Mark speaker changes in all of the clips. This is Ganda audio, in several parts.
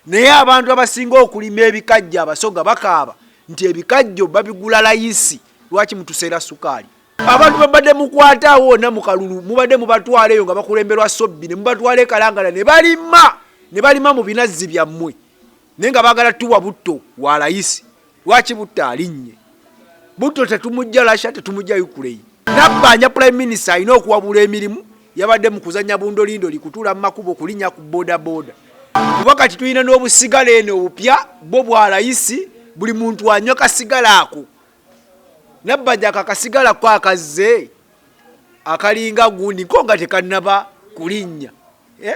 Speaker 1: Naye abantu abasinga okulima ebikajjo Abasoga bakaaba nti ebikajjo babigula layisi, lwaki mutuseera sukaali? Abantu babadde mukwata awo wonna mu kalulu, mubadde mubatwala eyo nga bakulemberwa Sobbi ne mubatwala e Kalangala ne balima ne balima mu binazzi byammwe naye nga baagala tuwa butto wa layisi. Lwaki butto alinnye? Butto tetumujja Russia, tetumujja Ukraine. Nabbanja Prime Minister alina okuwabula emirimu, yabadde mu kuzannya bundolindoli, kutuula mu makubo, kulinnya ku bodaboda. Kuba kati tulina n'obusigala eno obupya bwo bwa layisi, buli muntu anywa kasigala ako. Nabbanja ako akasigala ko akazze akalinga gundi ko nga tekannaba kulinnya. Eh?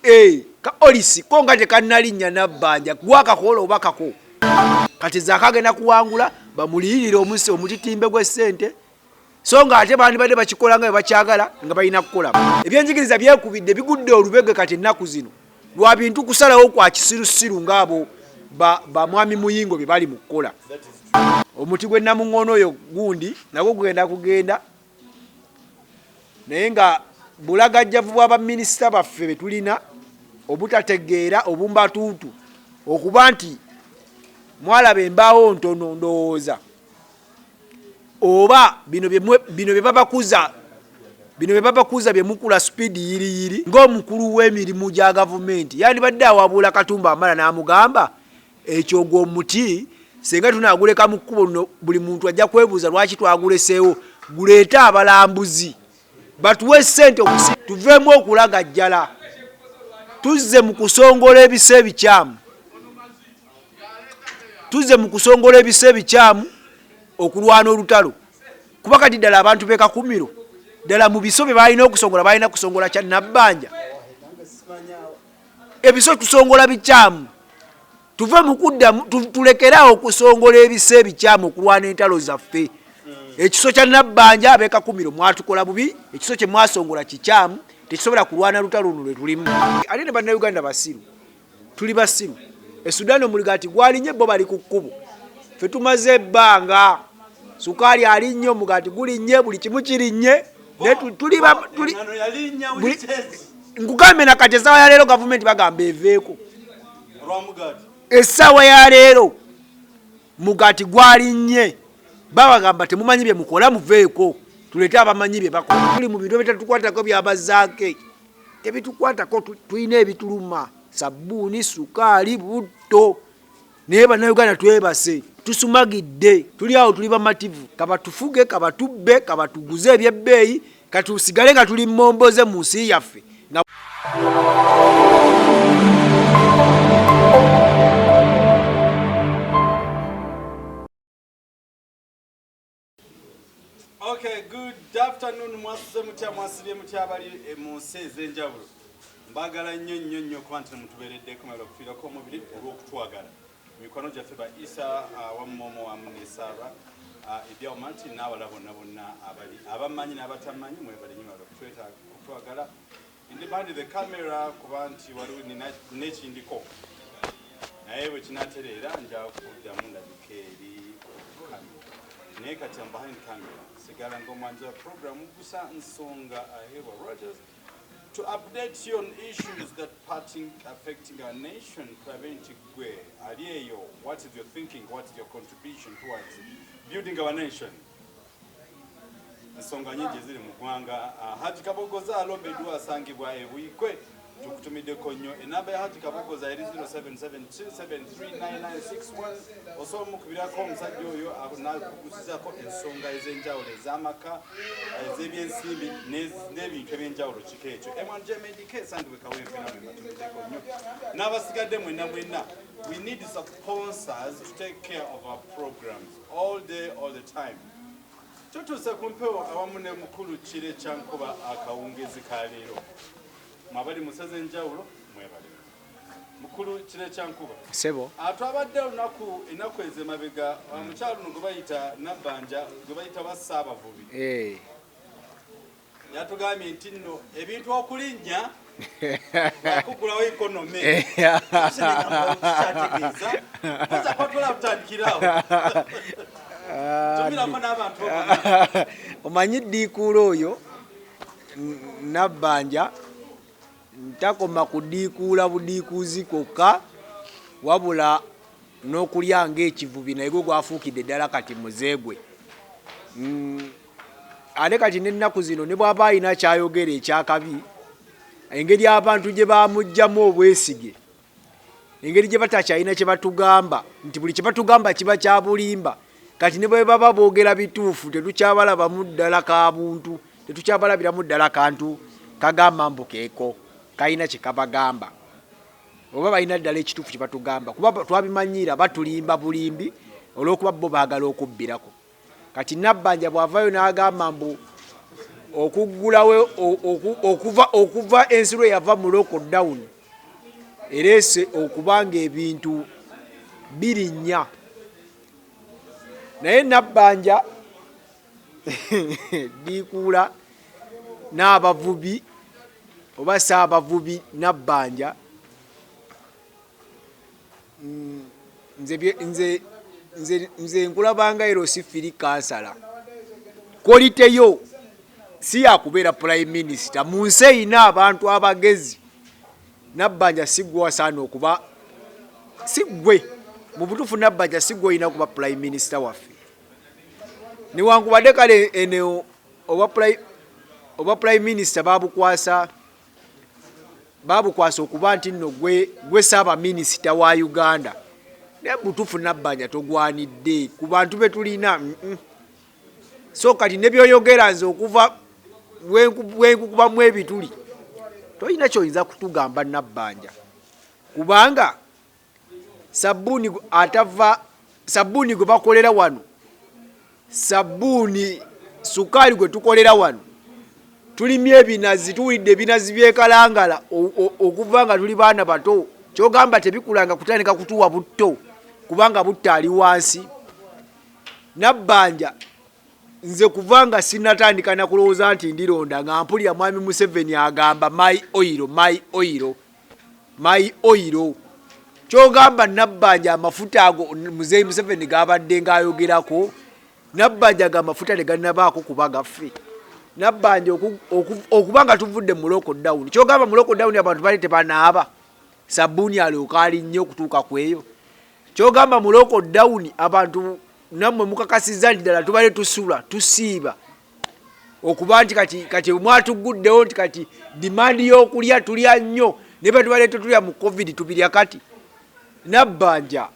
Speaker 1: Eh, ka olisi ko nga tekannalinnya Nabbanja gwakakola oba kako kati zaaka agenda kuwangula bamuliyirire omusi omutitimbe gw'essente so nga ate bandibadde bakikola nga bwebakyagala nga balina kukola. Ebyenjigiriza byekubidde bigudde olubege kati ennaku zino lwa bintu kusalawo kwa kisirusiru ng'abo ba mwami Muyingo bye bali mu kukola. Omuti gw'e Namuŋŋoona oyo gundi nagwo gugenda kugenda naye nga bulagajjavu bwa baminisita baffe be tulina obutategeera obumbatuutu okuba nti mwalaba embaawo ntono ndowooza oba bino bino bye babakuza bino bye babakuza bye mukula sipiidi yiriyiri. Ng'omukulu w'emirimu gya gavumenti yandibadde awabula Katumba Wamala n'amugamba ekyo ogwo omuti senga tunaaguleka mu kkubo luno buli muntu ajja kwebuuza lwaki twaguleseewo, guleete abalambuzi batuwe ssente tuveemu okulagajjala tuzze mu kusongola ebiso ebikyamu tuzze mu kusongola ebiso ebikyamu okulwana olutalo kuba kati ddala abantu b'e Kakumiro ddala mu biso bye balina okusongola balina kusongola kya Nabbanja. Ebiso tusongola bikyamu, tuve mu kuddamu tulekere awo okusongola ebiso ebikyamu okulwana entalo zaffe. Ekiso kya Nabbanja ab'e Kakumiro mwatukola bubi, ekiso kye mwasongola kikyamu, tekisobola kulwana lutalo luno lwe tulimu. Ate ne Bannayuganda basiru. Tuli basiru. E Sudan omuligaati gwalinye bo bali ku kkubo. Ffe tumaze ebbanga. Sukaali alinnye, omugaati gulinnye, buli kimu kirinnye. Naye tuli ba, tuli, buli, nkugambye na kati essaawa ya leero gavumenti bagamba eveeko. Essaawa ya leero mugaati gwalinnye. Babagamba temumanyi bye mukola muveeko. Tuleete abamanyi bye bakola. Tuli mu bintu ebitatukwatako byabazaake. Tebitukwatako, tulina ebituluma, sabbuuni, sukaali, butto, naye Bannayuganda twebase, tusumagidde, tuli awo tuli bamativu, kabatufuge, kabatubbe, kabatuguze ebyebbeeyi, katusigale nga tuli mmomboze mu nsi yaffe.
Speaker 2: Okay, good afternoon. Mwasuze mutya, mwasibye mutya abali eh, mu nsi ez'enjawulo. Mbagala nnyo nnyo nnyo okuba nti mutubeereddeko mala okufiirako omubiri olw'okutwagala. Mikwano gyaffe ba Isa awamu ah, Momo wamu ne Sarah ah, Ebyawo Martin n'abala bonna bonna abali abamanyi n'abatamanyi mwebale nnyo mala okutwagala. Ndi behind the camera kuba nti waliwo nina nekindiko naye bwe kinatereera nja kuddamu ndabike eri kamera naye kati am behind camera sigala ng'omwanjula program gusa nsonga ahebwa Rogers to update you on issues that parting affecting our nation tulabe nti gwe ali eyo what is your thinking what is your contribution towards building our nation Ensonga nyingi eziri mu ggwanga. Ah, Haji Kabogoza alombeddwa asangibwa e Buikwe. Tukutumiddeko nnyo. Enamba ya Haji Kabogoza eri 0772739961. Osobola omukubirako omusajja oyo n'akugusizako ensonga ez'enjawulo ez'amaka, ez'ebyensimbi n'ebintu eby'enjawulo kika ekyo. M1J Medica esangibwa e Kawempe namwe mbatumiddeko nnyo. N'abasigadde mwenna mwenna. We need sponsors to take care of our programs all day, all the time. Tutuuse ku mpewo awamu ne mukulu Kire Kyankuba akawungeezi ka leero. Mwabali mu nsi ez'enjawulo mwebale. Mukulu Kire Kyankuba.
Speaker 1: Sebo.
Speaker 2: Twabadde olunaku ennaku ezo emabega omukyalo luno gwe bayita Nabbanja gwe bayita ba Ssaabavubi.
Speaker 1: Eh.
Speaker 2: Yatugambye nti nno ebintu okulinnya wakugulawo economy. Kyategeeza. Koza kwatula kutandikirawo. Tumirako n'abantu
Speaker 1: bonna. Omanyi ddiikuula oyo Nabbanja Ntakoma kudiikuula budiikuuzi kwokka wabula n'okulya ng'ekivubi naye gwe gwafuukidde ddala kati muze gwe. Ate kati n'ennaku zino ne bw'aba alina ky'ayogera ekyakabi, engeri abantu gye bamuggyamu obwesige, engeri gye batakyalina kye batugamba nti buli kye batugamba kiba kya bulimba, kati ne bwe baba boogera bituufu tetukyabalabamu ddala ka buntu, tetukyabalabiramu ddala kantu kagamba mbu keeko kalina kye kabagamba oba balina ddala ekituufu kye batugamba, kuba twabimanyiira batulimba bulimbi olw'okuba bo baagala okubbirako. Kati Nabbanja bw'avaayo n'agamba mbu okuggulawo okuva ensi lwe yava mu lockdown ereese okuba ng'ebintu birinnya, naye Nabbanja Ddiikuula n'abavubi oba Ssaabavubi Nabbanja nze nkulabanga ero si firi kansala quality yo si yakubeera prime minister mu nsi eyina abantu abagezi. Nabbanja si gwe wasaana okuba, si gwe mu butuufu. Nabbanja si gwe olina kuba prime minister waffe, newankubadde kale eno oba prime minister babukwasa okuba nti nno gwe ssaabaminisita wa Uganda, naye butuufu Nabbanja togwanidde ku bantu be tulina. So kati ne byoyogera nze okuva lwenkukubamu ebituli tolina kyoyinza kutugamba Nabbanja, kubanga sabbuuni atava sabbuuni gwe bakolera wano, sabbuuni sukaali gwe tukolera wano, tulimye ebinazi, tuwulidde ebinazi byekalangala okuva nga tuli baana bato. Kyogamba tebikulanga kutandika kutuwa butto kubanga butto ali wansi. Nabbanja, nze kuva nga sinatandika nakulowooza nti ndironda nga mpulira Mwami Museveni agamba my oil, my oil, my oil. Kyogamba Nabbanja amafuta ago Muzeeyi Museveni gabadde ng'ayogerako, Nabbanja ga amafuta tegannabaako kuba gaffe. Nabbanja, okuba nga tuvudde mu lockdown, kyogamba mu lockdown abantu bali tebanaaba, sabbuuni alyoka alinnye okutuuka ku eyo? Kyogamba mu lockdown abantu nammwe mukakasizza nti ddala tubadde tusula tusiiba, okuba nti kati mwatuguddewo nti kati demand y'okulya tulya nnyo, naye bwe tubadde tetulya mu COVID, tubirya kati? Nabbanja,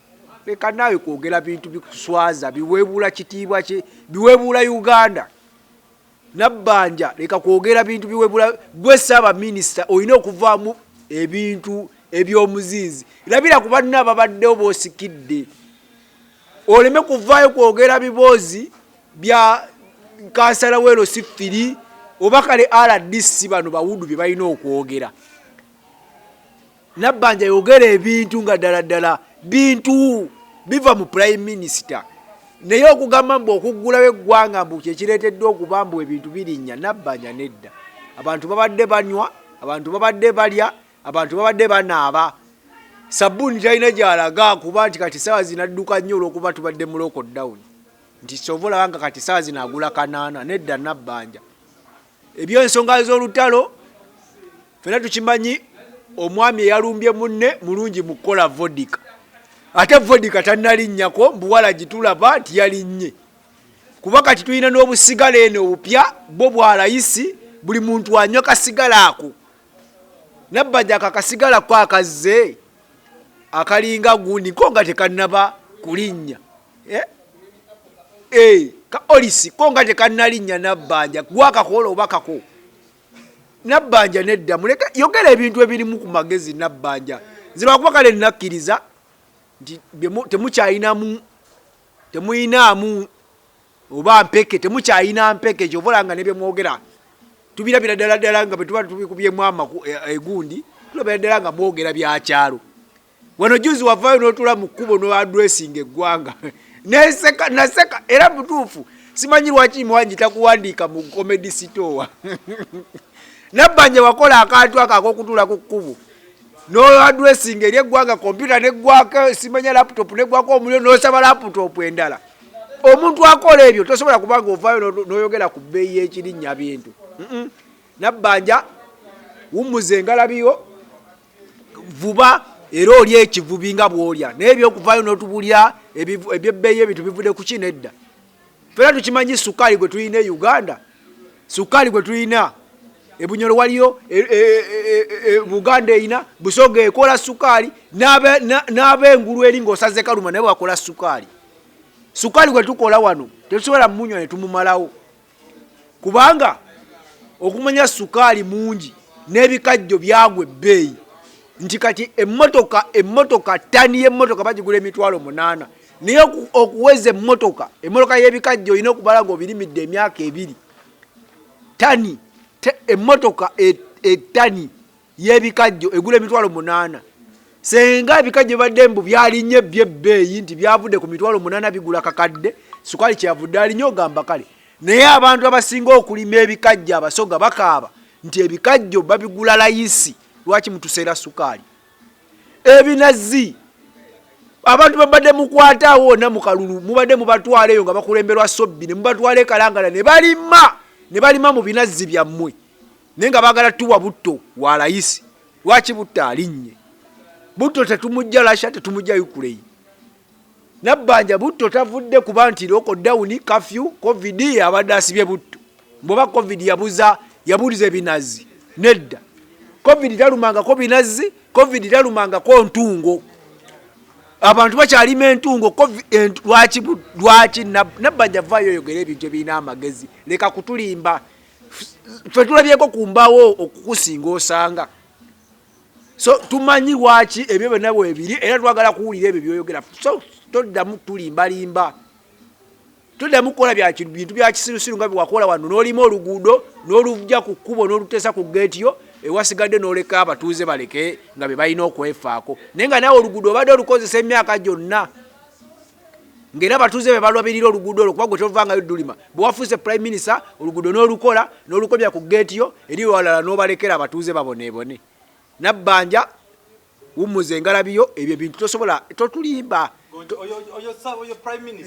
Speaker 1: leka naawe kwogera bintu bikuswaza, biweebuula kitiibwa kye, biweebuula Uganda. Nabbanja, leka kwogera bintu biweebuula. Gwe ssaabaminisita olina okuvaamu ebintu eby'omuzinzi. Labira ku banno ababaddewo b'osikidde, oleme kuvaayo kwogera biboozi bya kansala w'e LC3 oba kale RDC bano bawudu bye balina okwogera. Nabbanja, yogera ebintu nga ddala ddala bintu biva mu prime minister, naye okugamba mbu okuggulawo eggwanga mbu kyekireeteddwa okuba mbu ebintu birinnya, Nabbanja, nedda. Abantu babadde banywa, abantu babadde balya, abantu babadde banaaba. Sabbuuni talina gy'alaga kuba nti kati saawa zino adduka nnyo olw'okuba tubadde mu lockdown, nti kyova olaba nga kati saawa zino agula 800. Nedda Nabbanja. Ebyensonga z'olutalo fena tukimanyi, omwami eyalumbye munne mulungi mu kukola vodka, ate vodka tannalinnyako mbuwala gitulaba nti yalinnye, kuba kati tulina n'obusigala eno obupya bwo bwa layisi, buli muntu anywa kasigala ako. Nabbanja, ako akasigala ko akazze akalinga gundi ko nga tekannaba kulinnya, eh? Eh, ka olisi ko nga tekannalinnya. Nabbanja, gwakakola oba kako? Nabbanja, nedda, muleke, yogera ebintu ebirimu ku magezi. Nabbanja, nze lwakuba kale nakkiriza nti temukyayinamu, temuyinaamu oba mpeke, temukyayina mpeke, kyova olaba nga nebyemwogera tubirabira ddala ddala nga bwe tuba tubikubyemu egundi, tulabira ddala nga mwogera byakyalo. Wano juzi wavaayo n'otuula mu kkubo n'oaddressinga eggwanga, neseka naseka, era mutuufu simanyi lwaki mwangi takuwandiika mu Comedy Store. Nabbanja, wakola akantu ako ak'okutuula ku kkubo n'oaddressinga eri eggwanga, kompyuta neggwako, simanya laptop neggwako omuliro, n'osaba laptop endala. Omuntu akola ebyo tosobola kubanga ovaayo n'oyogera ku bbeeyi y'ekirinnya bintu. Nabbanja, Wummuza engalabiyo, vuba era oli ekivubi nga bw'olya, naye ebyokuvaayo n'otubulya ebyebbeeyi ebintu bivudde ku ki? Nedda, fena tukimanyi sukaali gwe tulina e Uganda, sukaali gwe tulina ebunyolo waliyo e, e, e, Buganda erina, Busoga ekola sukaali, n'ab'engulu eri ng'osaze Kaluma naye bakola sukaali. Sukaali gwe tukola wano tetusobola munywa ne tumumalawo, kubanga okumanya sukaali mungi n'ebikajjo byagwa ebbeeyi nti kati emmotoka ttani y'emmotoka bagigula 800,000, naye okuweza emmotoka y'ebikajjo olina okubala ng'obirimidde emyaka 2. Tani emmotoka ettani y'ebikajjo egula 800,000. Senga ebikajjo bibadde mbu byalinnye byebbeeyi nti byavudde ku 800,000 bigula kakadde, sukaali kyeyavudde alinnye, ogamba kale. Naye abantu abasinga okulima ebikajjo Abasoga bakaaba nti ebikajjo babigula layisi, lwaki mutuseera sukaali? Ebinazi abantu babadde mukwataawo wonna mu kalulu, mubadde mubatwala eyo nga bakulemberwa Sobbi, ne mubatwala ekalangala ne balima, ne balima mu binazzi byammwe, naye nga baagala tuwa butto wa layisi. Lwaki butto alinnye? Butto tetumujja Russia, tetumujja Ukraine. Nabbanja butto tavudde kuba nti lockdown, curfew, COVID abadde asibye butto. Bw'oba COVID yabuza, yabuliza ebinazi? Nedda, COVID talumangako binazi, COVID talumangako ntungo. Abantu bakyalima entungo. Lwaki Nabbanja vaayo oyogera ebintu ebirina amagezi? Leka kutulimba. Ffe tulabyeko ku mbaawo okukusinga osanga, so tumanyi lwaki ebyo byonna bwebiri, era twagala kuwulira ebyo byoyogera. So toddamu tulimbalimba, toddamu kukola bintu bya kisirusiru nga byewakola wano n'olima oluguudo n'olujja ku kkubo n'oluteesa ku geeti yo, ewasigadde n'oleka abatuuze baleke nga be balina okwefaako, naye nga naawe oluguudo obadde olukozesa emyaka gyonna, ng'era abatuuze be balwabirira oluguudo olwo, kuba gwe tovangayo ddulima. Bwe wafuuse prime minister, oluguudo n'olukola n'olukomya ku geeti yo, eri walala n'obalekera abatuuze baboneebone. Nabbanja, wummuza engalabiyo, ebyo ebintu tosobola, totulimba.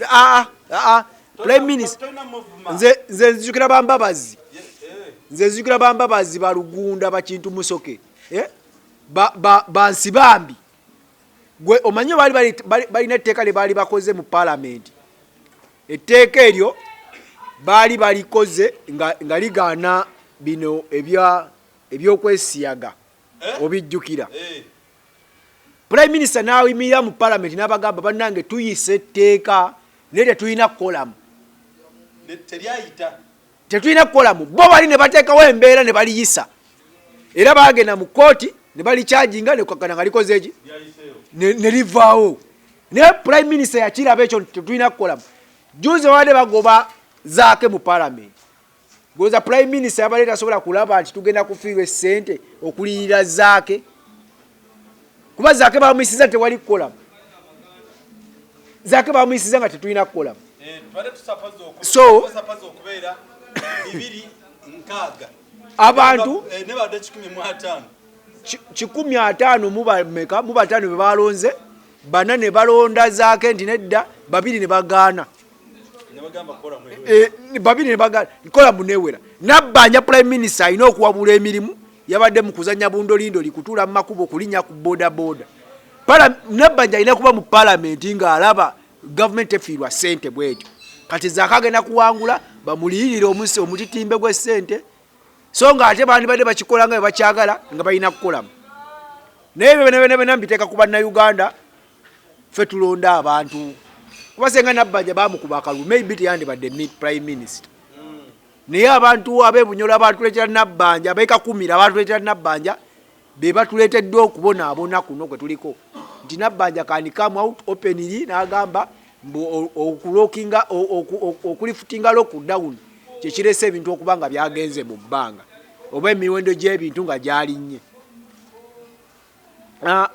Speaker 1: Ah, ah, ah, prime minister, nze nzijukira bambabazi, nze nzijukira bambabazi, balugunda, bakintu musoke, eh? Bansibambi. Gwe omanyi baali balina etteeka lye baali bakoze mu paalamenti. Etteeka eryo baali balikoze nga ligaana bino ebyokwesiyaga, eh? Obijjukira? Eh. Prime minister n'ayimirira mu paalamenti n'abagamba, "Bannange, tuyisa etteeka naye tetulina kukolamu." Tetulina kukolamu. Bo bali ne bateekawo embeera ne baliyisa, era bagenda mu kooti ne balikyajinga nekakana nga likoze eki ne livaawo. Naye prime minister yakiraba ekyo, tetulina kukolamu. Juzi babadde bagoba Zaake mu paalamenti, goza prime minister yabadde tasobola kulaba nti tugenda kufiirwa essente okuliyirira Zaake, kuba Zaake bamuyisiza tewali kukolamu. Zaake bamuyisiza nga tetulina kukolamu.
Speaker 2: Eh,
Speaker 1: so abantu
Speaker 2: eh,
Speaker 1: 150 mubameka mu bataano be balonze, bana ne balonda Zaake nti nedda, babiri ne bagaana. Eh, babiri ne bagaana kola munewera. Nabbanja prime minister alina okuwabula emirimu, yabadde mu kuzanya bundolindoli, kutuula mu makubo, kulinnya ku boda boda. Nabbanja alina kuba mu palamenti ng'alaba gavumenti efiirwa ssente bwetyo. Kati Zaake agenda kuwangula, bamuliyirire omutitimbe gw'essente, so nga ate bandibadde bakikola nga bwe bakyagala nga balina kukolamu. Naye ebyo byona byona byona mbiteeka ku Bannayuganda. Ffe tulonda abantu, kuba senga Nabbanja bamukuba akalulu, maybe teyandibadde prime minister. Naye abantu ab'ebunyolo abatuleetera Nabbanja, ab'ekakumira abatuleetera Nabbanja, be batuleeteddwa okubonaabona kuno kwe tuliko, nti Nabbanja can come out openly n'agamba mbu okulockinga, okuliftinga lockdown kyekirese ebintu okuba nga byagenze mu bbanga, oba emiwendo gy'ebintu nga gyalinnye. Ah,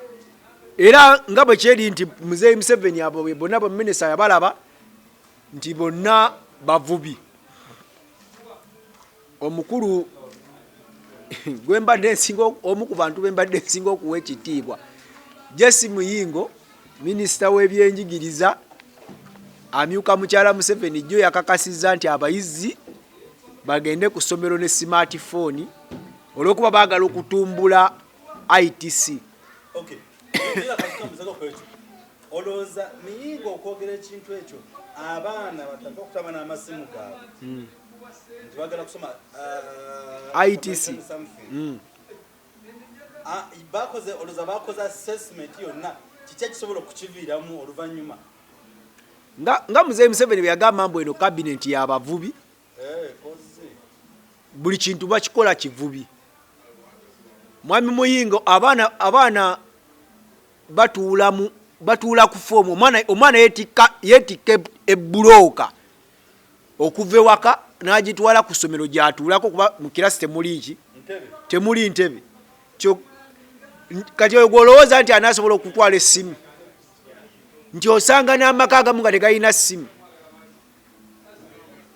Speaker 1: era nga bwe kyeri nti Muzeeyi Museveni abo bonna baminisita yabalaba nti bonna bavubi. Omukulu gwembadde nsinga, omu ku bantu bembadde nsinga okuwa ekitiibwa, Jesse Muyingo, minisita w'ebyenjigiriza amyuka mukyala Museveni, jjo yakakasizza nti abayizi bagende ku ssomero ne smartphone. Olwokuba baagala okutumbula ITC.
Speaker 2: Okay. Olowooza Miyingo okwogera ekintu ekyo abaana batandika okutaba n'amasimu gaabwe nti bagala kusoma
Speaker 1: ITC.
Speaker 2: Ah, bakoze, olowooza bakoze assessment yonna kiki ekisobola okukiviiramu oluvannyuma?
Speaker 1: Nga Muzeeyi Museveni bwe yagamba mbu eno kabineti y'abavubi,
Speaker 2: Eh,
Speaker 1: buli kintu bakikola kivubi. Mwami Muyingo, abaana batuula ku foomu, omwana yeetikka ebbulooka okuva ewaka n'agitwala ku ssomero gy'atuulako, kuba mu kirasi temuli ki, temuli ntebe. Kati oyo gw'olowooza nti anaasobola okutwala essimu, nti osanga n'amaka agamu nga tegalina ssimu.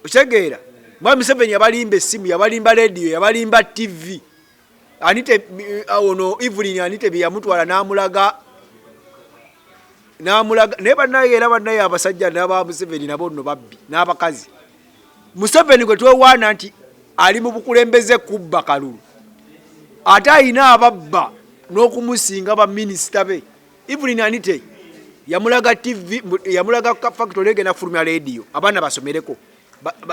Speaker 1: Okitegeera? Mwami Museveni yabalimba essimu, yabalimba leediyo, yabalimba TV. Anite, ono Evelyn Anite bye yamutwala n'amulaga, n'amulaga. Naye bannaye, era bannaye abasajja n'aba Museveni nabo nno babbi n'abakazi. Museveni gwe twewaana nti ali mu bukulembeze kubba kalulu, ate alina ababba n'okumusinga baminisita be. Evelyn Anite yamulaga TV, yamulaga factory egenda kufulumya leediyo abaana basomereko,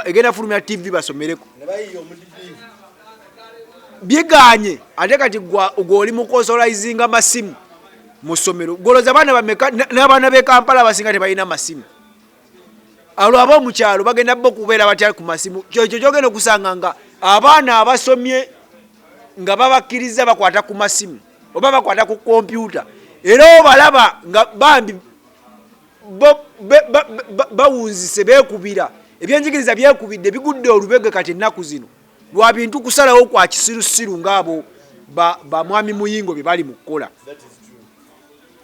Speaker 1: egenda kufulumya TV basomereko, biganye. Ate kati gw'oli mu consolizinga masimu mu ssomero, gw'olowooza abaana bameka n'abaana b'e Kampala abasinga tebalina masimu, olwo ab'omukyalo bagenda bo kubeera batya ku masimu? Kyekyo kyogenda okusanga nga abaana abasomye nga babakkiriza bakwata ku masimu oba bakwata ku kompyuta, era obalaba nga bambi bawunzise, beekubira ebyenjigiriza, byekubidde bigudde olubege kati ennaku zino lwa bintu kusalawo kwa kisirusiru ng'abo ba Mwami Muyingo bye bali mu kukola,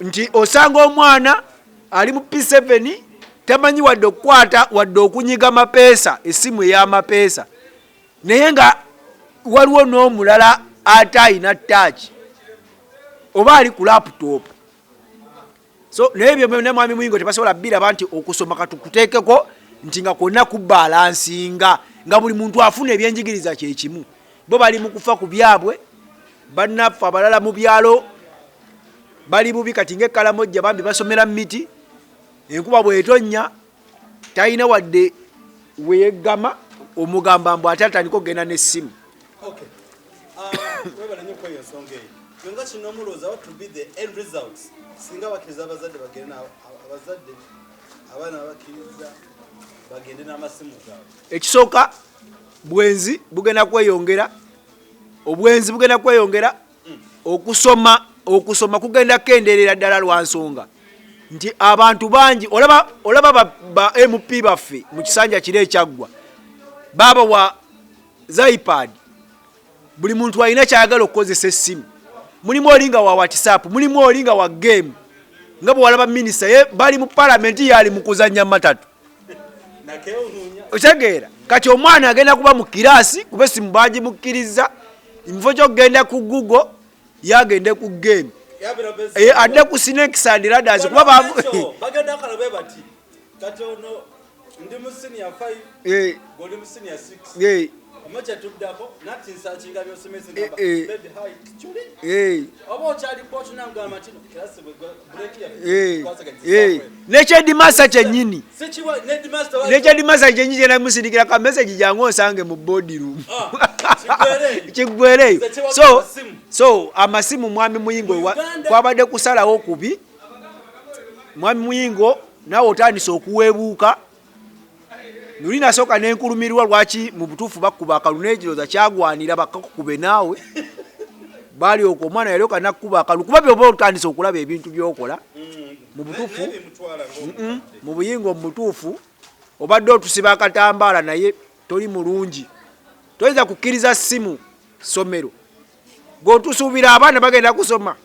Speaker 1: nti osanga omwana ali mu P7 tamanyi wadde okukwata wadde okunyiga mapeesa, essimu ey'amapeesa, naye nga waliwo n'omulala ate alina taaki oba ali ku laptop. So naye ebyo byonna Mwami Muyingo tebasobola biraba nti okusoma katukuteekeko nti nga kwonna kubalansinga, nga buli muntu afuna ebyenjigiriza kyekimu. Bo bali mu kufa ku byabwe, bannaffe abalala mu byalo bali bubi. Kati ng'Ekalamojja bambi basomera mu miti, enkuba bw'etonnya talina wadde weyeggama, omugamba mbu ate atandika okugenda n'essimu.
Speaker 2: Okay. Webale nnyo kweyo ensonga eyo. Gwe nga kino omulowooza, what will be the end results singa bakkiriza abazadde bagende, abazadde abaana babakkiriza bagende n'amasimu gaabwe?
Speaker 1: Ekisooka, bwenzi bugenda kweyongera, obwenzi bugenda kweyongera, okusoma kugenda kukendeerera ddala, lwa nsonga nti abantu bangi olaba ba MP baffe mu kisanja kiri ekyaggwa babawa za iPad. Buli muntu alina kyayagala okukozesa essimu. Mulimu oli nga wa WhatsApp, mulimu oli nga wa game, nga bwe walaba minisita ye bali mu palamenti ye ali mu kuzannya matatu. Okitegeera? Kati omwana agenda kuba mu kiraasi, kuba essimu bagimukkiriza, mufo kyokugenda ku Google yagende ku game, adde ku Snakes and Ladders, kuba
Speaker 2: bagenda kalabe bati kati ono ndi mu senior 5, goli mu senior 6, omacha tuddako nati nsakinga byosomesa, baby hi chuli oba okyali bwotyo nangamba nti no class bwe break ya
Speaker 1: Nekyedimasa kyennyini, nekyedimasa kyennyini kyenamusindikira ka message, jangu onsange mu boardroom, kiggwereyo. So amasimu, Mwami Muyingo, kwabadde kusalawo kubi. Mwami Muyingo, naawe otandise okuweebuuka. Nuli nasooka nenkulumirwa lwaki mu butuufu bakkuba akalulu, nekiroza kyagwanira bakakukube naawe balyoka omwana yalyoka nakkuba akalulu, kuba byoba otandise okulaba ebintu byokola mu butuufu mu buyingo. Mu butuufu obadde otusiba akatambaala, naye toli mulungi, toyinza kukkiriza ssimu ssomero gweotusuubira abaana bagenda kusoma.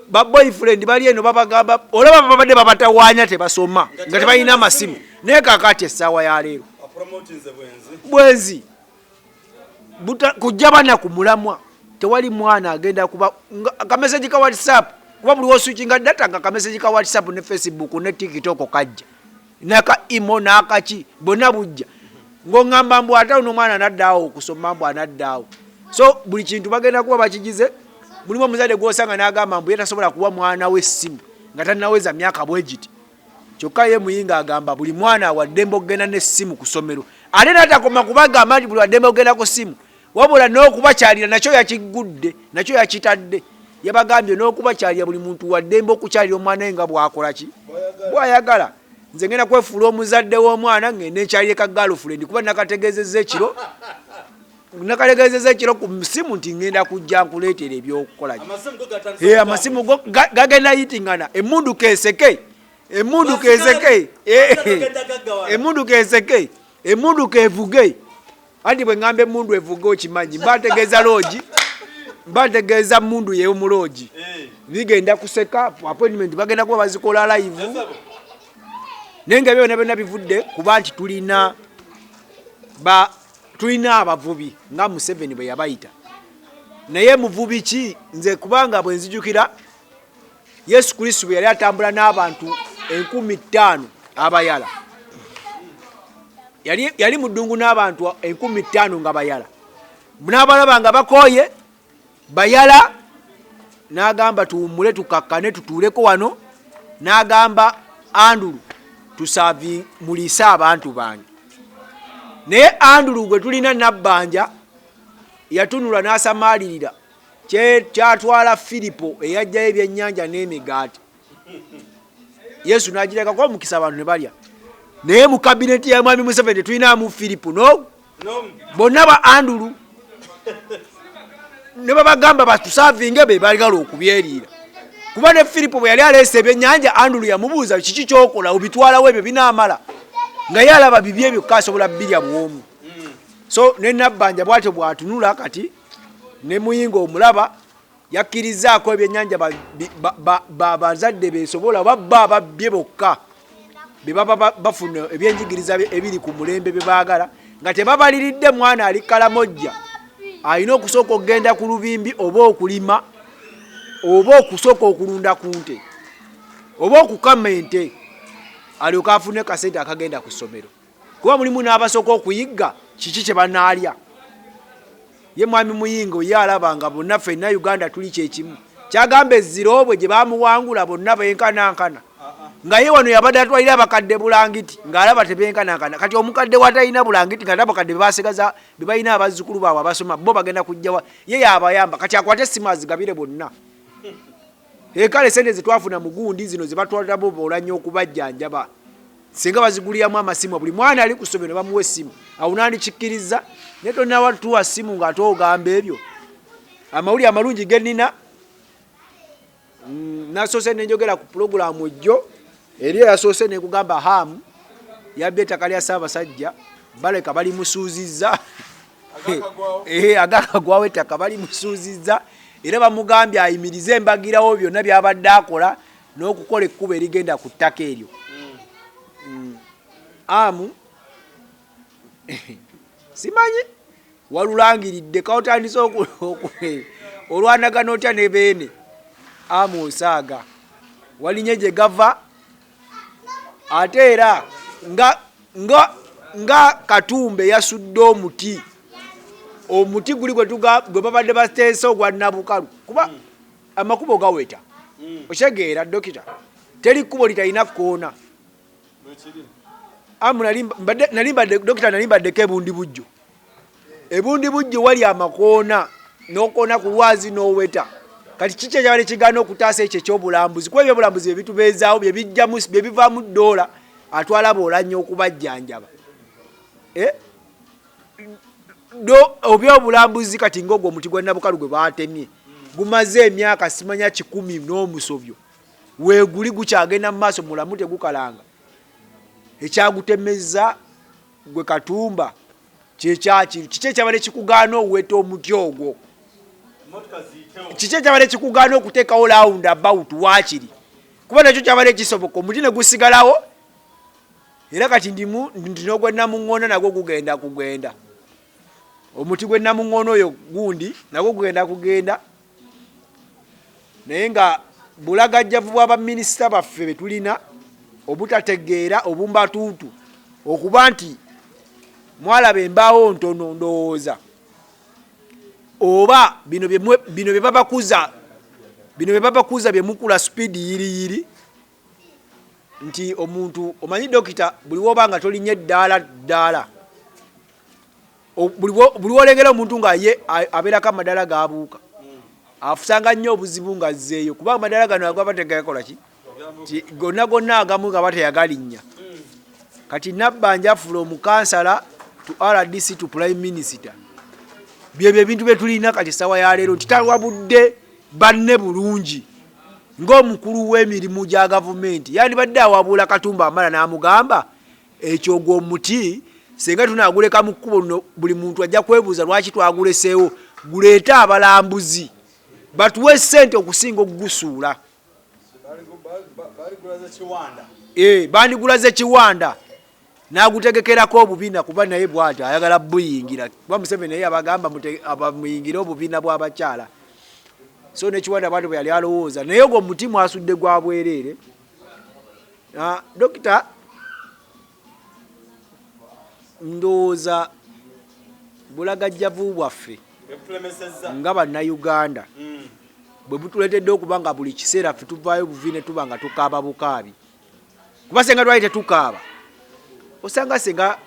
Speaker 1: Ba boyfriend bali eno babagamba, olaba babadde babatawaanya tebasoma nga tebalina amasimu, naye kakati essaawa ya leero bwenzi kujja bana ku mulamwa. Tewali mwana agenda kuba akameseji ka WhatsApp, kuba buli woswikinga data nga kameseji ka WhatsApp ne Facebook ne TikTok kajja, naka imo nakaki bonna bujja, ng'oŋŋamba mbu ate ono omwana anaddaawo okusoma, mbu anaddaawo. So buli kintu bagenda kuba bakigize. Mulimu omuzadde gwosanga n'agamba mbu ye tasobola kuwa mwana we ssimu nga tannaweza myaka bwe giti. Kyokka ye Muyingo agamba buli mwana wa ddembe okugenda n'essimu ku ssomero. Ate n'atakoma kubagamba nti buli wa ddembe okugenda ku ssimu, wabula n'okubakyalira nakyo yakiggudde, nakyo yakitadde. Yabagambye n'okubakyalira buli muntu wa ddembe okukyalira omwana we nga bw'akola ki? Bw'ayagala. Nze ngenda kwefuula omuzadde w'omwana ngende nkyalire ka girlfriend kuba nakategeezezza ekiro nakategeezezza ekiro ku simu nti ngenda kujja nkuleetera ebyokukola. Amasimu go gagenda yitingana, emmundu keeseke, emmundu keeseke, emmundu keeseke, emmundu keevuge. Anti bwe ŋŋamba emmundu evuge okimanyi mba ntegeeza loogi, mba ntegeeza mmundu y'omu loogi. Bigenda kuseka, appointment bagenda kuba bazikola live, naye nga byonna byonna bivudde kuba nti tulina abavubi nga Museveni bwe yabayita. Naye muvubi ki? Nze kubanga bwe nzijukira Yesu Kristo bwe yali atambula n'abantu 5000 abayala, yali mu ddungu n'abantu 5000 nga bayala, n'abalaba nga bakooye bayala, n'agamba tuwummule tukakkane tutuuleko wano. N'agamba Andulu, tusaavi muliise abantu bange. Naye Andulu gwe tulina Nabbanja yatunula n'asamaalirira kyatwala Firipo eyajjayo ebyennyanja n'emigaati, Yesu n'agirekako omukisa, abantu ne balya. Naye mu kabineti ya mwami Museveni tetulinamu Firipo no bonna ba Andulu, ne babagamba batusaavinge be bagala okubyeriira. Kuba ne Firipo bwe yali aleese ebyennyanja, Andulu yamubuuza, kiki kyokola, obitwalawo ebyo binaamala? Nga ye alaba bibi ebyo asobola birya bwomu. So ne Nabbanja bwatyo bw'atunula. Kati ne Muyingo omulaba yakkirizzaako ebyennyanja bazadde besobola oba bo ababbye bokka be baba bafuna ebyenjigiriza ebiri ku mulembe bye baagala, nga tebabaliridde mwana ali Kalamojja alina okusooka okugenda ku lubimbi oba okulima oba okusooka okulunda ku nte oba okukama ente alyoke afune kasente akagenda ku ssomero. Kuba mulimu n'abasooka okuyigga kiki kye banaalya. Ye mwami Muyingo ye alaba nga bonna ffenna Uganda tuli kyekimu. Kyagamba ezziroobwe gye bamuwangula bonna benkanankana, nga ye wano yabadde atwalira abakadde bulangiti ng'alaba tebenkanankana. Kati omukadde watalina bulangiti, nga abakadde bebasigaza be balina abazzukulu baabwe abasoma, bo bagenda kujjawa? Ye yabayamba. Kati akwate essimu azigabire bonna. Ekale sente zetwafuna mu gundi zino zebatwaliramu bolanya okubajjanjaba, singa baziguliramu amasimu, buli mwana ali ku ssomero bamuwa essimu, awo nandikikkirizza. Naye tonawatuwa ssimu ng'ate ogamba ebyo. Amawulire amalungi ge nnina, nasoose nenjogera ku pulogulaamu ejjo eri eyasoose nekugamba Hamu yabbye ettaka lya Ssaabasajja, baleka balimusuuzizza agakagwawo. Ettaka balimusuuzizza era bamugambye ayimirize embagirawo byonna byabadde akola n'okukola ekkubo erigenda ku ttaka eryo. Amu simanyi walulangiridde kawotandise olwanagana otya ne Beene. Amu osaaga walinye gye gava, ate era nga Katumbe yasudde omuti guli gwe babadde bateesa ogwa Nabukalu, kuba amakubo gaweta. Okitegeera dokita, teri kkubo litalina kkoona. Amu nali mbadde dokita, nali mbaddeko ebundi bujjo. Ebundi bujjo wali amakoona n'okoona ku lwazi n'oweta. Kati kiki ekyabadde kigaana okutaasa ekyo ekyobulambuzi? Kuba ebyobulambuzi bye bitubeezaawo, bye bijjamu, bye bivaamu ddoola atwala boolanya okubajjanjaba. Eh? Obyobulambuzi kati ng'ogwo omuti gwa Nabukalu gwe baatemye gumaze emyaka simanya 100 n'omusobyo, weeguli gukyagenda mu maaso mulamu, tegukalanga. Ekyagutemezza gwe Katumba kyekyaki? Kiki ekyabadde kikugaana oweta omuti ogwo? Kiki ekyabadde kikugaana okuteekawo round about waakiri? Kuba nakyo kyabadde kisoboka, omuti ne gusigalawo. Era kati ndimu nti n'ogwe Namuŋŋoona nagwo gugenda kugenda. Omuti gwe Namuŋŋoona oyo gundi nagwo gugenda kugenda. Naye nga bulagajjavu bw'abaminisita baffe be tulina, obutategeera, obumbatuutu, okuba nti mwalaba embaawo ntono. Ndowooza Oba bino bino bye babakuza, bino bye babakuza bye mukula sipiidi yiriyiri nti omuntu omanyi dokita buli woba nga tolinye ddaala ddaala, buli wolengera omuntu nga ye abeerako amadaala g'abuuka, afusanga nnyo obuzibu nga azzeeyo, kuba amadaala gano agaba tegakola ki gonna gonna agamu nga bateyagalinnya. Kati Nabbanja from kansala to RDC to prime minister, byebyo ebintu bye tulina kati essaawa ya leero, nti talwabudde banne bulungi. Ng'omukulu w'emirimu gya gavumenti yandibadde awabula Katumba Amala n'amugamba ekyo gwe omuti senga tunaaguleka mu kkubo luno, buli muntu ajja kwebuuza lwaki twaguleseewo, guleete abalambuzi batuwe ssente okusinga okugusuula. Bandigulaze kiwanda n'agutegekerako obubina, kuba naye bw'atyo ayagala buyingira, kuba Museveni naye abagamba muyingire obubina bw'abakyala. So nekiwanda bwatyo bwe yali alowooza, naye ogwo omuti mwasudde gwa bwereere. Dokita, ndowooza bulagajjavu bwaffe nga Bannayuganda bwe butuleetedde okuba nga buli kiseera ffe tuvaayo buvi ne tuba nga tukaaba bukaabi, kuba senga twali tetukaaba, osanga senga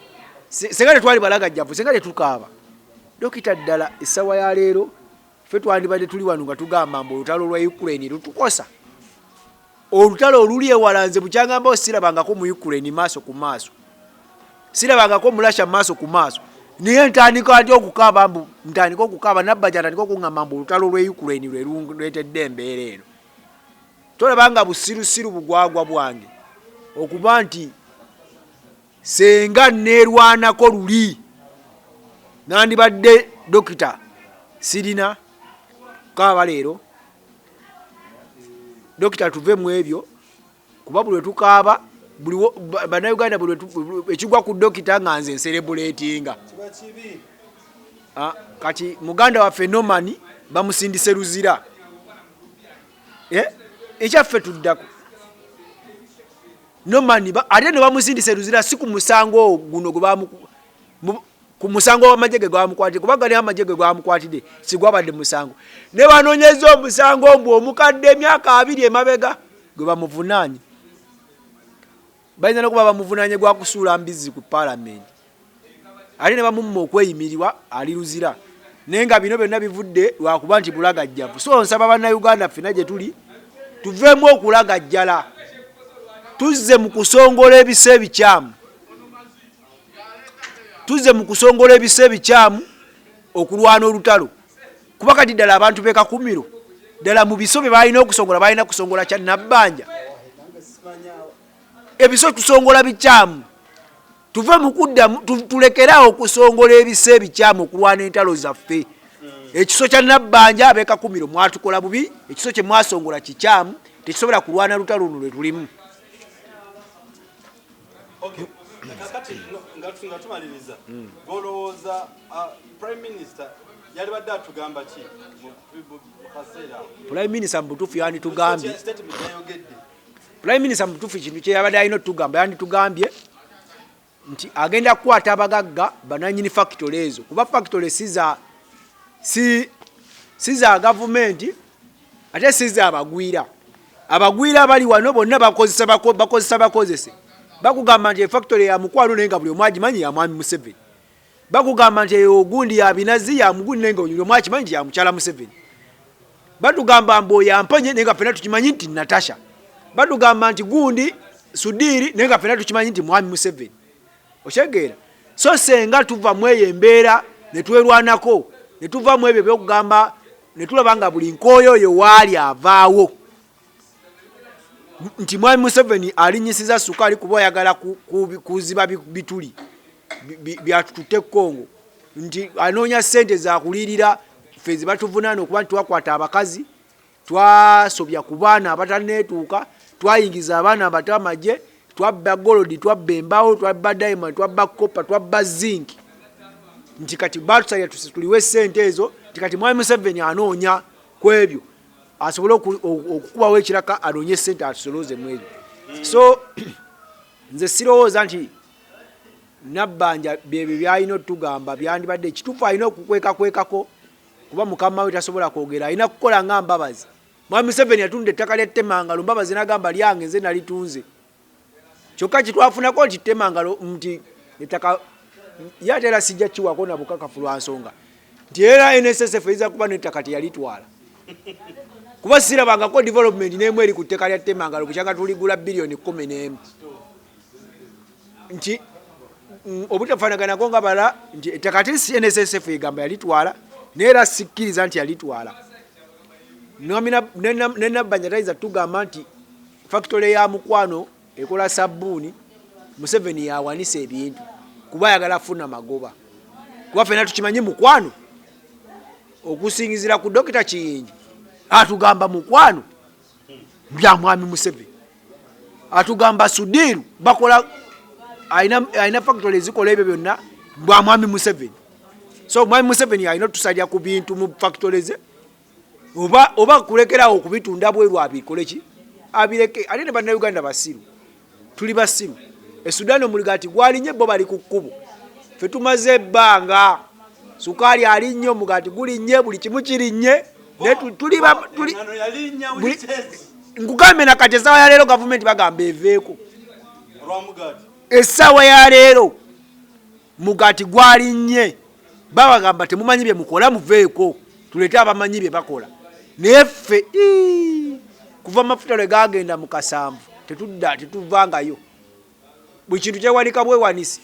Speaker 1: tetwali balagajjavu, senga tetukaaba. Dokita, ddala essaawa ya leero ffe twandibadde tuli wano nga tugamba mbu olutalo lwa Ukraine lutukosa, olutalo oluli ewala. Nze bukyangamba sirabangako mu Ukraine maaso ku maaso, sirabangako mu Russia maaso ku maaso, naye ntandika ntya okukaaba? Mbu ntandika okukaaba, Nabbanja atandika okuŋŋamba mbu olutalo lw'e Ukraine lwe luleetedde embeera eno. Tolaba nga busirusiru bugwagwa bwange okuba nti senga neerwanako luli nandibadde dokita sirina kaaba leero. Dokita, tuve mu ebyo, kuba buli lwetukaaba, Bannayuganda buli ekigwa ku dokita nga nze ncelebratinga. Kati muganda waffe Norman bamusindise Luzira, ekyaffe tuddako Norman ate ne bamusindise Luzira si ku musango guno gwe ku musango w'amagye ge gwamukwatidde, kubanga naye amagye ge gwamukwatidde si gwabadde musango, ne banoonyeza omusango mbu omukadde emyaka 20 emabega gwe bamuvunaanye. Bayinza nokuba bamuvunaanye gwa kusuula mbizzi ku paalamenti, ate ne bamumma okweyimirirwa ali Luzira, naye nga bino byonna bivudde lwakuba nti bulagajjavu. So nsaba Bannayuganda ffenna gye tuli tuveemu okulagajjala, tuzze mu kusongola ebisa ebikyamu, tuzze mu kusongola ebisa ebikyamu okulwana olutalo, kuba kati ddala abantu b'e Kakumiro ddala mu biso bye balina okusongola balina kusongola kya Nabbanja. Ebiso tusongola bikyamu, tuve mu kudda, tulekeraawo okusongola ebiso ebikyamu okulwana entalo zaffe. Ekiso kya Nabbanja, ab'e Kakumiro mwatukola bubi, ekiso kye mwasongola kikyamu, tekisobola kulwana lutalo luno lwe tulimu.
Speaker 2: Kakati nga tumaliriza, golowooza prime minister yalibadde atugamba ki mu kaseera?
Speaker 1: Prime minister mu butuufu yanditugambye, prime minister mu butuufu kintu kyeyabadde alina otugamba, yanditugambye nti agenda kukwata abagagga bananyini factory ezo, kuba factory si za gavumenti ate si za abagwira. Abagwira abali wano bonna bakozesa bakozesa bakozese. Bakugamba nti efactory ya mukwano, naye nga buli omu agimanyi ya mwami Museveni. Bakugamba nti eyo ogundi ya binazi ya mugundi, naye nga buli omu akimanyi nti ya mukyala Museveni. Batugamba mbu oyo amponye, naye nga ffenna tukimanyi nti Natasha. Batugamba nti gundi Sudiiri, naye nga ffenna tukimanyi nti mwami Museveni. Okyegeera? So senga tuva mu eyo embeera ne twerwanako, ne tuva mu ebyo byokugamba, ne tulaba nga buli nkooyo oyo waali avaawo nti mwami Museveni alinyisiza sukaali kuba oyagala kuziba bituli byatututte Kongo, nti anoonya ssente zakulirira ffe zebatuvunaana okuba nti twakwata abakazi, twasobya ku baana abataneetuuka, twayingiza abaana abato amagye, twabba gold, twabba embaawo, twabba diamond, twabba copper, twabba zinc, nti kati batusalira tuliwe ssente ezo, nti kati mwami Museveni anoonya ku ebyo asobole okukubawo ekiraka, anoonye ssente atusoloze mu ebyo. So nze sirowooza nti Nabbanja byebyo byalina otugamba. Byandibadde ekituufu alina okukwekakwekako. Kuba mukama we tasobola kwogera, alina kukola nga Mbabazi. Mwami Museveni yatunda ettaka lya Temangalo, Mbabazi n'agamba lyange nze nalitunze. Kyokka kyetwafunako nti Temangalo nti ettaka ye ate era sijja kiwako na bukakafu lwa nsonga nti era NSSF eyinza kuba n'ettaka teyalitwala. Kuba sirabangako development n'emu eri ku ttaka lya Temangalo bukyanga tuligula biliyoni 11. Nti obutafaanaganako nga bala nti ettaka ate si NSSF egamba yalitwala, naye era sikkiriza nti yalitwala. Ne Nabbanja tayinza tugamba nti factory ya Mukwano ekola sabbuuni, Museveni yawanisa ebintu kuba ayagala kufuna magoba. Kuba ffenna tukimanyi Mukwano okusinzira ku Dokita Kiyingi atugamba Mukwano bya Mwami Museveni, atugamba Sudiru bakola alina factory ezikola ebyo byonna bwa Mwami Museveni. So Mwami Museveni alina otusalira ku bintu mu factory ze oba kulekerawo okubitunda bweru abikole ki abireke. Ate ne bannayuganda basiru, tuli basiru. E Sudan omuligaati gwalinye, bo bali ku kkubo, ffe tumaze ebbanga sukaali alinnye, omugaati gulinnye, buli kimu kirinnye. Nkugambye nakati essaawa ya leero gavumenti bagamba eveeko. Essaawa ya leero mugaati gwalinnye, babagamba temumanyi bye mukola, muveeko tuleete abamanyi bye bakola. Naye ffe kuva amafuta lwe gagenda mu kasanvu tetudda, tetuvangayo. Buli kintu kyewanika bwewanisi.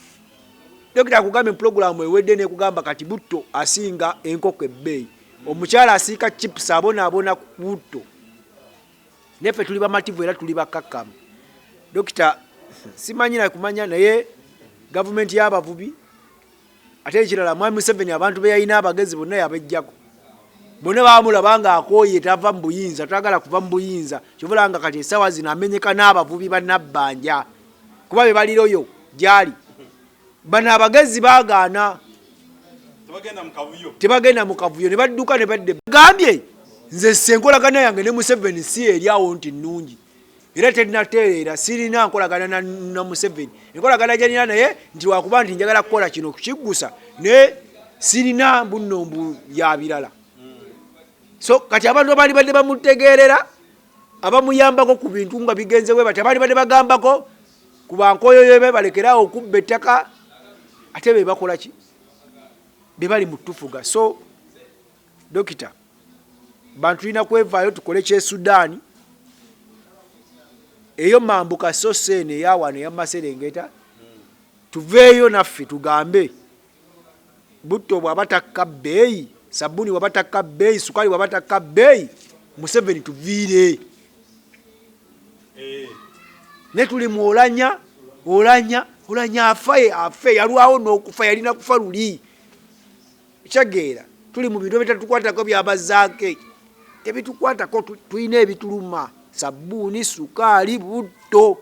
Speaker 1: Dokita akugambye pulogulaamu ewedde nekugamba kati butto asinga enkoko ebbeeyi, omukyala asiika chips abonaabona ku butto. Naye ffe tuli bamativu era tuli bakkakkamu. Dokita simanyi na kumanya, naye gavumenti y'abavubi. Ate ekirala Mwami Museveni abantu be yalina abagezi bonna yabejjako, bonna bamulaba nga akooye, tava mu buyinza, tayagala kuva mu buyinza. Kyova olaba nga kati essaawa zino amenyeka n'abavubi ba Nabbanja kuba be baliroyo gyali. Bano abagezi baagaana, tebagenda mu kavuyo ne badduka ne badde. Gambye nze si enkolagana yange ne Museveni si eri awo nti nnungi era terinatereera, sirina nkolagana na Museveni. Enkolagana gye nina naye nti lwakuba nti njagala kukola kino kukiggusa, naye sirina bunno mbu ya birala. So kati abantu abaali badde bamutegeerera abamuyambako ku bintu nga bigenze bwe bati, abaali badde bagambako ku bankoyoyo be balekeraawo okubba ettaka, ate be bakola ki? Be bali mu tufuga. So Dokita, bantu tulina kwevaayo tukole kye Sudan eyo mambuka, so seeno eyawano eyamaserengeta, tuveeyo naffe tugambe butto bwaba takka bbeeyi, sabbuuni bwaba takka bbeeyi, sukaali bwaba takka bbeeyi, Museveni tuviire. Ne tuli mu olanya olanya olanya afe afe, yalwawo n'okufa, yalina kufa luli. Kitegeera tuli mu bintu ebitatukwatako byabazaake tebitukwatako, tulina ebituluma, sabbuuni, sukaali, butto.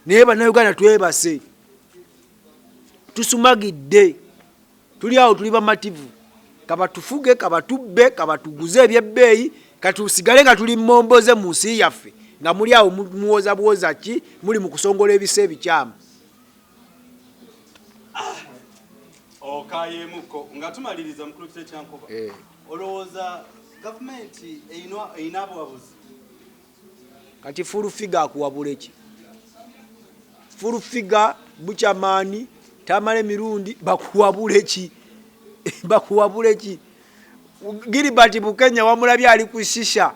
Speaker 1: Naye bannayuganda twebase, tusumagidde, tuli awo tuli bamativu, kabatufuge kabatubbe kabatuguze ebyebbeeyi, katusigale nga tuli momboze mu nsi yaffe, nga muli awo muwoza buwoza ki, muli mu kusongola ebisa ebikyamu.
Speaker 2: Okayemuko nga tumaliriza mukulu Kyankuba, olowooza gavumenti erina abawabuzi?
Speaker 1: Kati full figure akuwabula ki? Full figure bukyamaani tamala emirundi bakuwabule ki? Bakuwabule ki? Gilbert Bukenya wamulabye ali ku shisha.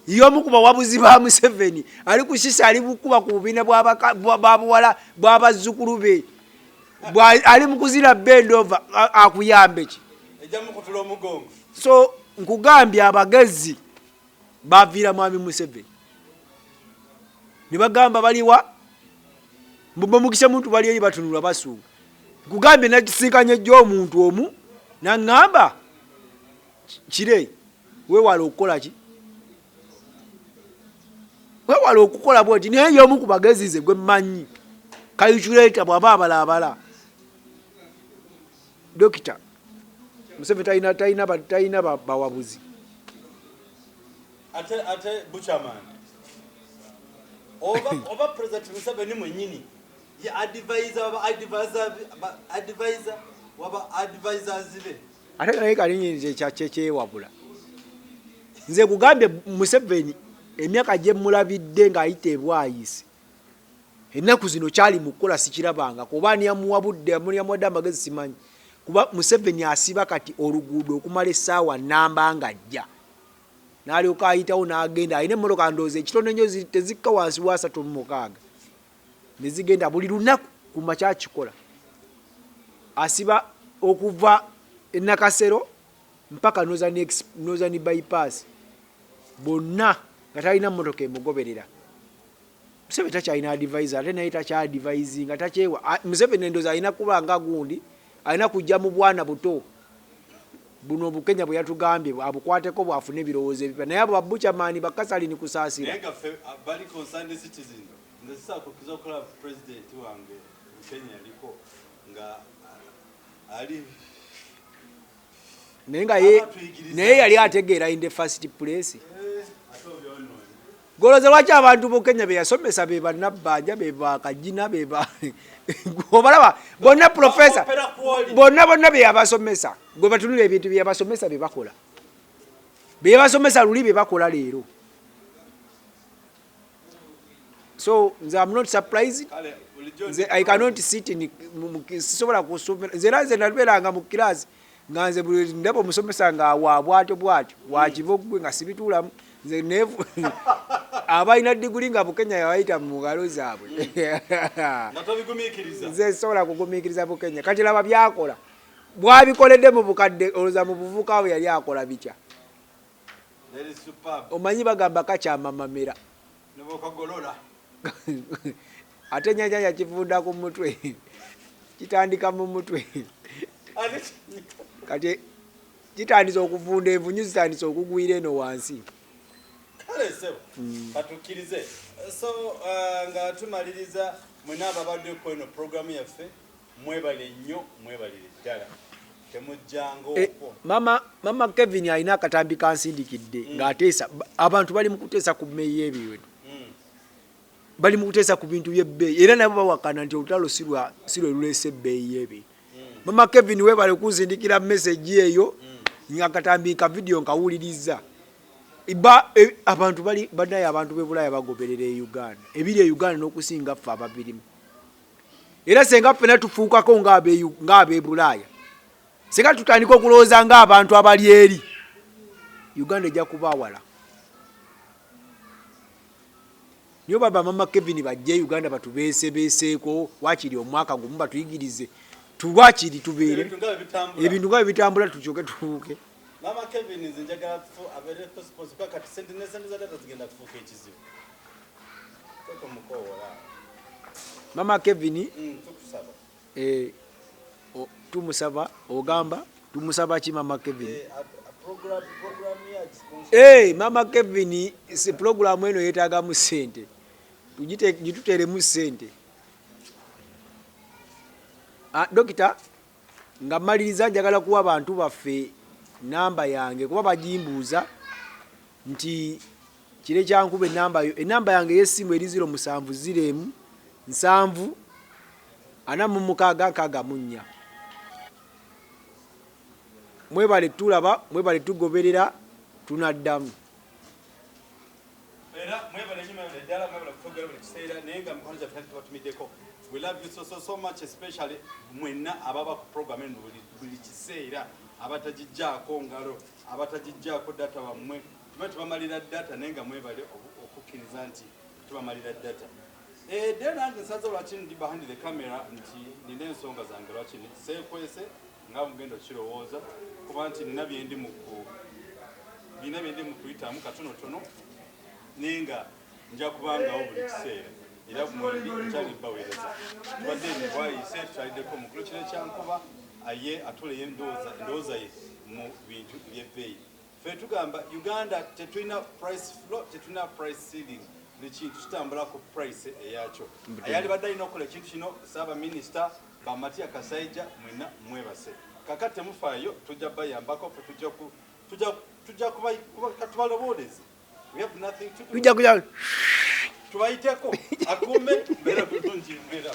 Speaker 1: Y'omu ku bawabuzi ba Museveni ali ku shisha, ali bukuba ku bubiina bw'ababuwala bw'abazzukulu be, ali mu kuzira bendova, akuyambe ki? So nkugambye abagezi baviira Mwami Museveni ne bagamba baliwa mbomukisa muntu bali eri batunula basunga. Nkugambye nakisinkanye jjo omuntu omu naŋŋamba kire weewale okukola ki, weewale okukola bwoti. Naye y'omu ku bagezi nze gwe mmanyi kayuculeeta bw'aba abalaabala. Dokita Museveni talina bawabuzi.
Speaker 2: Ate Buchaman oba President Museveni mwennyini ye advisor waba advisors be.
Speaker 1: Ate naye kalinyinza kyekyewabula. Nze kugambye Museveni emyaka gye mulabidde ng'ayita ebwayise, ennaku zino kyali mu kukola sikirabanga, kuba ani yamuwabudde, ani yamuwadde amagezi simanyi. Kuba Museveni asiba kati oluguudo okumala essaawa nnamba ng'ajja, n'alyoka ayitawo n'agenda. Alina emmotoka ndowooza ekitono ennyo tezikka wansi wa 36 ne zigenda buli lunaku ku makya akikola. Asiba okuva e Nakasero mpaka Northern Bypass bonna nga talina mmotoka emugoberera. Museveni takyalina advisor, ate naye takyadvisinga, takyewa. Museveni endowooza alina kuba nga gundi, alina kujja mu bwana buto buno Obukenya bwe yatugambye abukwateko bwafune ebirowoozo ebipya, naye abo babukyamaani bakasalini kusaasira.
Speaker 2: Naye nga ffe bali concerned citizen, nze sisakukiza okulaba president wange Bukenya yaliko nga ali
Speaker 1: naye nga ye naye yali ategeera in the first place. Goloza lwaki abantu Bukenya be yasomesa be bannabbanja, be bakajina, be ba obalaba bonna professor bonna bonna be yabasomesa, gwe batunula ebintu bye yabasomesa bye bakola, bye yabasomesa luli bye bakola leero. So nze am not surprised. Nze I cannot sit in, sisobola kusomera nze, era nze nabeeranga mu class nga nze buli ndaba omusomesa nga awa bwatyo bwatyo wakiboggwe nga sibituulamu. Nze nevu abalina diguli nga Bukenya yabayita mu ngalo zaabwe, nze sisobola kugumiikiriza Bukenya. Kati laba byakola, bwabikoledde mu bukadde, olowooza mu buvuka bwe yali akola bitya? Omanyi bagamba kakyamamamera ate nyanya kivunda ku mutwe, kitandika mu mutwe, kati kitandise okuvunda, envunyu zitandise okugwira eno wansi.
Speaker 2: Kale sebo, katukkirize. So nga tumaliriza, mwena ababaddeko eno programu yaffe, mwebale nnyo, mwebalire ddala, temujjanga okwo.
Speaker 1: Mama Kevin alina akatambi kansindikidde ng'ateesa. Abantu bali mu kuteesa ku mmeeyi y'ebintu, bali mu kuteesa ku bintu by'ebbeeyi, era nabo bawakana nti olutalo si lwe luleese ebbeeyi y'ebintu. Mama Kevin, weebale kunzindikira message eyo, nga akatambi ka vidiyo nkawuliriza. Ba abantu bali banaye, abantu b'e Bulaaya bagoberera e Uganda, ebiri e Uganda n'okusinga ffe ababirimu. Era senga ffena tufuukako ng'ab'e Bulaaya, senga tutandika okulowooza ng'abantu abali eri, Uganda ejja kuba wala. Niyo baba mama Kevin bajje e Uganda batubeesebeeseeko wakiri omwaka gumu, batuyigirize tulwakiri tubeere ebintu nga bwe bitambula, tukyoke tubuuke.
Speaker 2: Mama Kevin, nze njagala abeereko sponsor, kuba kati sente ne sente za data zigenda kufuuka ekizibu. Totomukoowola.
Speaker 1: Mama Kevin.
Speaker 2: Tukusaba.
Speaker 1: Tumusaba, ogamba tumusaba ki mama Kevin?
Speaker 2: Program ya sponsor.
Speaker 1: Mama Kevin, si programu eno yeetaagamu ssente, gituteeremu ssente. Ah, dokita, nga mmaliriza njagala kuwa bantu baffe namba yange, kuba bagimbuuza nti kire kyankuba enamba yo. Enamba yange ey'essimu eri 070 170 46 64. Mwebale tulaba, mwebale tugoberera, tunaddamu.
Speaker 2: Era mwebale nnyo, mwebale ddala, mwebale kutwogera buli kiseera. Naye nga mikwano gyaffe tubatumiddeko, we love you so so so much, especially mwenna ababa ku program eno buli kiseera, abatagijjaako ngalo, abatagijjaako data wammwe. Tuba tubamalira data, naye nga mwebale okukkiriza nti tubamalira data. Then nange nsaze lwaki ndi behind the camera, nti nina ensonga zange lwaki seekwese nga mugenda okirowooza, kuba nti nina byendi mu kuyitamu katonotono, naye nga nja kubangawo buli kiseera, era mwendi nkyali baweereza. Tubadde nibwayise tukyaliddeko omukulu kino ekyankuba aye atuleyo endowooza ye mu bintu byebbeeyi. Ffe tugamba Uganda tetulina price floor, tetulina price ceiling, buli kintu kitambula ku price eyakyo. Ayali badde alina okukola ekintu kino, saabaminisita Bamatia Kasaija, mwenna mwebase kakati temufaayo, tujja bayambako. Ffe tujja katubalowoleze. We have nothing to do.
Speaker 1: Tujja kuja
Speaker 2: Tubayiteko akume mbeera bulungi mbeera.